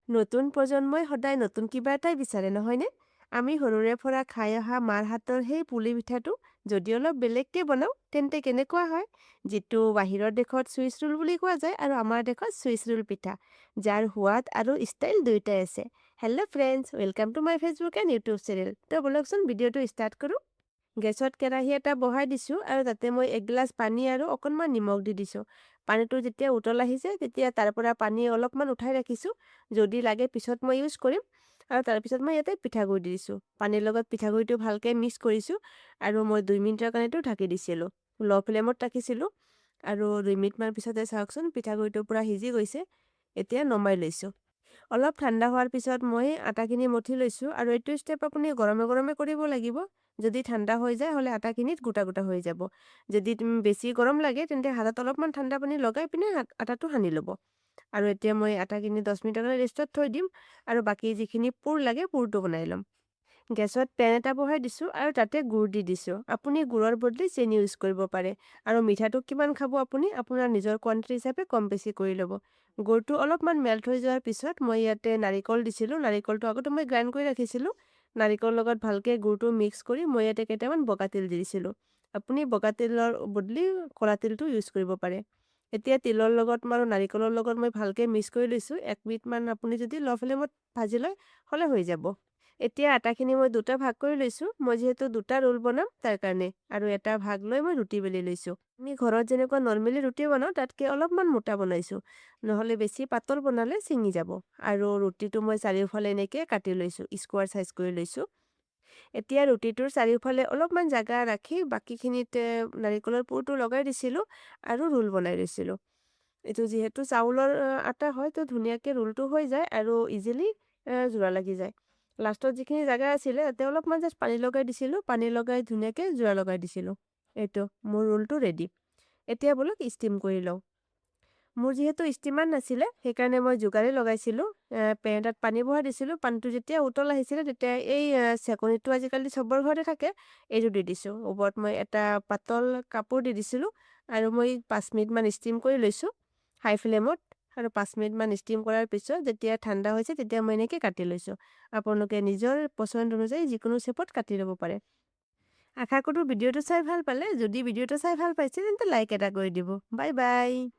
নতুন প্ৰজন্মই সদায় নতুন কিবা এটাই বিচাৰে, নহয়নে? আমি সৰুৰে পৰা খাই অহা মাৰ হাতৰ সেই পুলি পিঠাটো যদি অলপ বেলেগকৈ বনাওঁ তেন্তে কেনেকুৱা হয়, যিটো বাহিৰৰ দেশত চুইচ ৰোল বুলি কোৱা যায় আৰু আমাৰ দেশত চুইচ ৰোল পিঠা, যাৰ সোৱাদ আৰু ষ্টাইল দুয়োটাই আছে। Hello friends, welcome to my Facebook and YouTube channel. তো ব'লকচোন, ভিডিঅ'টো ষ্টাৰ্ট কৰোঁ। গেছত কেৰাহী এটা বহাই দিছোঁ আৰু তাতে মই এগিলাচ পানী আৰু অকণমান নিমখ দি দিছোঁ। পানীটো যেতিয়া উতল আহিছে, তেতিয়া তাৰ পৰা পানী অলপমান উঠাই ৰাখিছোঁ। যদি লাগে পিছত মই ইউজ কৰিম। আৰু তাৰপিছত মই ইয়াতে পিঠাগুড়ি দি দিছোঁ। পানীৰ লগত পিঠাগুড়িটো ভালকৈ মিক্স কৰিছোঁ আৰু মই 2 মিনিটৰ কাৰণে এইটো ঢাকি দিছিলোঁ। ল' ফ্লেমত ৰাখিছিলোঁ আৰু 2 মিনিটমান পিছতে চাওকচোন, পিঠাগুড়িটো পূৰা সিজি গৈছে। এতিয়া নমাই লৈছোঁ। অলপ ঠাণ্ডা হোৱাৰ পিছত মই আটাখিনি মঠি লৈছোঁ আৰু এইটো ষ্টেপ আপুনি গৰমে গৰমে কৰিব লাগিব। যদি ঠাণ্ডা হৈ যায় হ'লে আটাখিনিত গোটা গোটা হৈ যাব। যদি বেছি গৰম লাগে, তেন্তে হাতত অলপমান ঠাণ্ডা পানী লগাই পিনে আটাটো সানি ল'ব। আৰু এতিয়া মই আটাখিনি 10 মিনিটৰ কাৰণে ৰেষ্টত থৈ দিম আৰু বাকী যিখিনি পুৰ লাগে, পুৰটো বনাই ল'ম। গেছত পেন এটা বহাই দিছোঁ আৰু তাতে গুড় দি দিছোঁ। আপুনি গুড়ৰ বদলি চেনি ইউজ কৰিব পাৰে আৰু মিঠাটো কিমান খাব আপুনি আপোনাৰ নিজৰ কোৱাণ্টিটি হিচাপে কম বেছি কৰি ল'ব। গুড়টো অলপমান মেল্ট হৈ যোৱাৰ পিছত মই ইয়াতে নাৰিকল দিছিলোঁ। নাৰিকলটো আগতে মই গ্ৰাইণ্ড কৰি ৰাখিছিলোঁ। নাৰিকলৰ লগত ভালকৈ গুড়টো মিক্স কৰি মই ইয়াতে কেইটামান বগা তিল দি দিছিলোঁ। আপুনি বগা তিলৰ বদলি ক'লা তিলটো ইউজ কৰিব পাৰে। এতিয়া তিলৰ লগত আৰু নাৰিকলৰ লগত মই ভালকৈ মিক্স কৰি লৈছোঁ। এক মিনিটমান আপুনি যদি ল' ফ্লেমত ভাজি লয় হ'লে হৈ যাব। এতিয়া আটাখিনি মই দুটা ভাগ কৰি লৈছোঁ। মই যিহেতু দুটা ৰোল বনাম তাৰ কাৰণে আৰু এটা ভাগ লৈ মই ৰুটি বেলি লৈছোঁ। আমি ঘৰত যেনেকুৱা নৰ্মেলি ৰুটি বনাওঁ, তাতকৈ অলপমান মোটা বনাইছোঁ। নহ'লে বেছি পাতল বনালে ছিঙি যাব। আৰু ৰুটিটো মই চাৰিওফালে এনেকৈ কাটি লৈছোঁ, স্কোৱাৰ চাইজ কৰি লৈছোঁ। এতিয়া ৰুটিটোৰ চাৰিওফালে অলপমান জাগা ৰাখি বাকীখিনিত নাৰিকলৰ পুৰটো লগাই দিছিলোঁ আৰু ৰোল বনাই লৈছিলোঁ। এইটো যিহেতু চাউলৰ আটা হয়, তো ধুনীয়াকৈ ৰোলটো হৈ যায় আৰু ইজিলি যোৰা লাগি যায়। লাষ্টত যিখিনি জেগা আছিলে, তাতে অলপমান জাষ্ট পানী লগাই দিছিলোঁ। পানী লগাই ধুনীয়াকৈ যোৰা লগাই দিছিলোঁ। এইটো মোৰ ৰোলটো ৰেডি। এতিয়া ব'লক ষ্টিম কৰি লওঁ। মোৰ যিহেতু ষ্টিমাৰ নাছিলে, সেইকাৰণে মই যোগাৰে লগাইছিলোঁ। পেন এটাত পানী বহাই দিছিলোঁ। পানীটো যেতিয়া উতল আহিছিলে, তেতিয়া এই চেকনিটো আজিকালি চবৰ ঘৰতে থাকে, এইটো দি দিছোঁ। ওপৰত মই এটা পাতল কাপোৰ দি দিছিলোঁ আৰু মই 5 মিনিটমান ষ্টিম কৰি লৈছোঁ হাই ফ্লেমত। আৰু 5 মিনিটমান ষ্টিম কৰাৰ পিছত যেতিয়া ঠাণ্ডা হৈছে, তেতিয়া মই এনেকৈ কাটি লৈছোঁ। আপোনালোকে নিজৰ পচন্দ অনুযায়ী যিকোনো শ্বেপত কাটি ল'ব পাৰে। আশা কৰোঁ ভিডিঅ'টো চাই ভাল পালে। যদি ভিডিঅ'টো চাই ভাল পাইছে, তেন্তে লাইক এটা কৰি দিব। Bye bye.